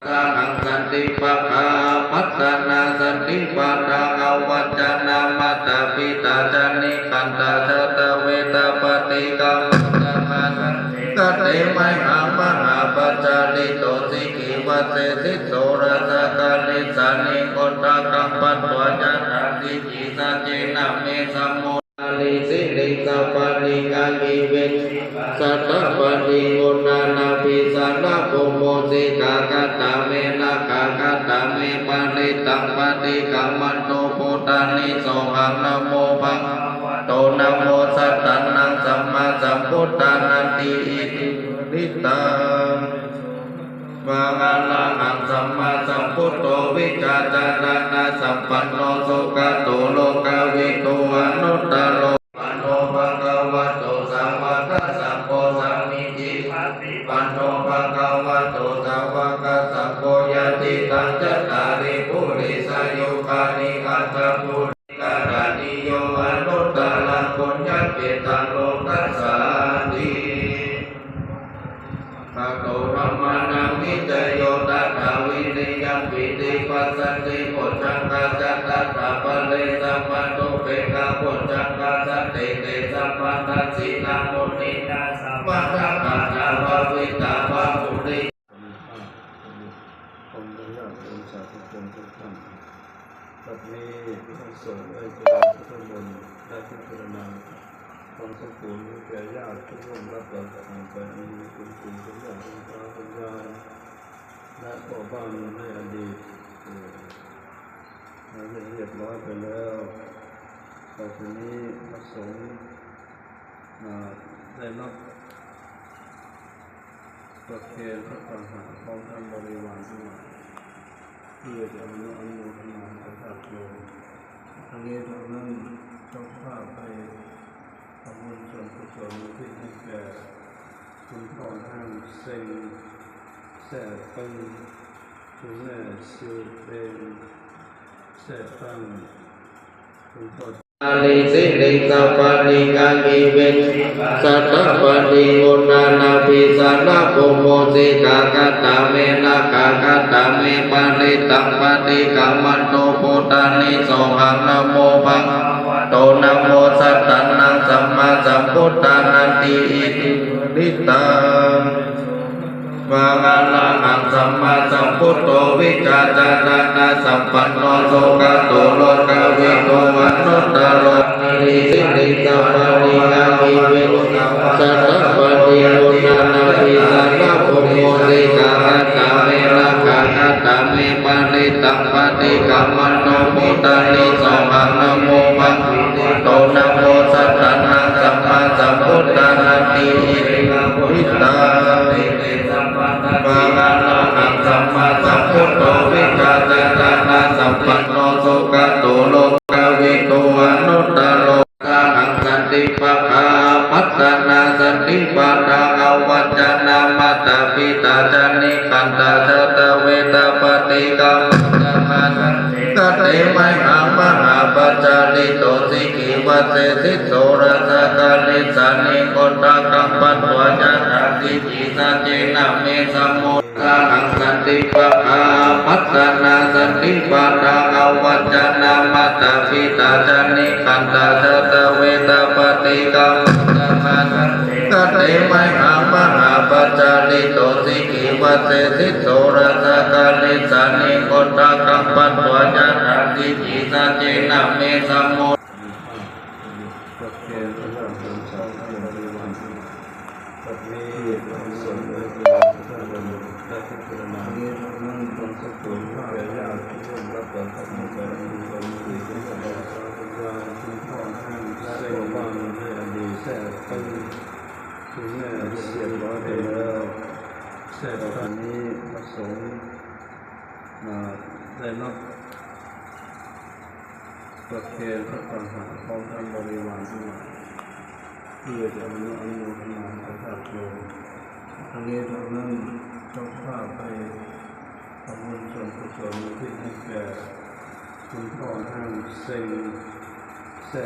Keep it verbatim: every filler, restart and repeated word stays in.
Arahaṃ santi pakkhā apattanā santi pādā avañcanā mātā pitā ca nikkhantā jātaveda paṭikkama. Taṃ āsakkhate mayhaṃ mahāpajjalito sikhī vajjesi soḷasa karīsāni udakaṃ patvā yathā sikhī. Saccena me samud dāni siriṃsapāni gāgī vesī satapadī uṇṇānābhī sarabū mūsikā. Katā me rakkhā katā me parittā paṭikkamantu bhūtāni. Sohaṃ namo bhagavato namo sattannaṃ sammāsambuddhānanti. Itipi so bhagavā arahaṃ sammāsambuddho vijjācaraṇasampanno sugato lokavidū anuttaro. Panno bhagavato sāvakasaṅgho sāmīcipaṭipanno bhagavato sāvakasaṅgho yadidaṃ cattāri purisayugāni aṭṭha puri karaṇīyo anuttaraṃ puññakkhettaṃ lokassāti. Tato dhammānaṃ vicayo tathā vīriyaṃ pīti passaddhi bojjhaṅgā ca tathāpare sabbadupekkhā bojjhaṅgā sattete sabbadassinā muninā sammadakkhātā bhāvitā bahulī ของญาติโยมสาธุชนทุกท่าน บัดนี้พระสงฆ์ได้เจริญพุทธมนต์ ได้พิจารณาความสมควรแก่ญาติผู้ล่วงลับเราจากกันไป อันมีคุณปู่คุณย่าคุณตาคุณยาย และพ่อบ้านในอดีต เอ่อ เราได้เรียบร้อยไปแล้ว ต่อไปนี้พระสงฆ์ อ่า ได้รับประเคนภัตตาหารพร้อมทั้งบริวารทั้งหลาย เพื่อจะอนุ อนุโมทนาให้กับญาติโยม ทั้งนี้ทั้งนั้นเจ้าภาพได้ทำบุญส่วนกุศลอุทิศให้แก่คุณพ่อห้างเซ็งแซ่ตึง คุณแม่ซิวเปงแซ่ตั้ง คุณพ่อ Dāni siriṃsapāni gāgī vesī satapadī uṇṇānābhī sarabū mūsikā. Katā me rakkhā katā me parittā paṭikkamantu bhūtāni. Sohaṃ namo bhagavato namo sattannaṃ sammāsambuddhānanti. Itipi so bhagavā arahaṃ sammāsambuddho vijjācaraṇasampanno sugato lokavidū anuttaro. Dāni siriṃsapāni gāgī vesī satapadī uṇṇānābhī sarabū mūsikā. Katā me rakkhā katā me parittā paṭikkamantu bhūtāni. Sohaṃ namo bhagavato namo sattannaṃ sammāsambuddhānanti. Itipi so bhagavā arahaṃ sammāsambuddho vijjācaraṇasampanno sugato lokavidū anuttaro. Arahaṃ santi pakkhā apattanā santi pādā avañcanā mātā pitā ca nikkhantā jātaveda paṭikkama. Taṃ āsakkhate mayhaṃ mahāpajjalito sikhī vajjesi soḷasa karīsāni udakaṃ patvā yathā sikhī. Saccena me samud Arahaṃ santi pakkhā apattanā santi pādā avañcanā mātā pitā ca nikkhantā jātaveda paṭikkama. Taṃ āsakkhate mayhaṃ mahāpajjalito sikhī vajjesi soḷasa karīsāni udakaṃ patvā yathā sikhī. Saccena me samud ประเคนพระเจ้าสมศักดิ์พระบริวารทั้งหลาย บัดนี้พระสงฆ์ได้เจริญพระพุทธมนต์ ได้พิจารณา นี้ทั้งนั้นความสมควรแก่ญาติที่ร่วมรับประทานอาหาร อันมีความสุข คุณพ่อห้างแซ่ และพ่อบ้านในอดีต แซ่ตึง คุณแม่เรียบร้อยไปแล้ว แซ่ ต่อไปนี้พระสงฆ์ อ่า ได้รับประเคนภัตตาหารพร้อมทั้งบริวารทั้งหลาย เพื่อจะอนุ อนุโมทนาให้กับญาติโยม ทั้งนี้ทั้งนั้นเจ้าภาพได้ทำบุญส่วนกุศลอุทิศให้แก่คุณพ่อห้างเซ็งแซ่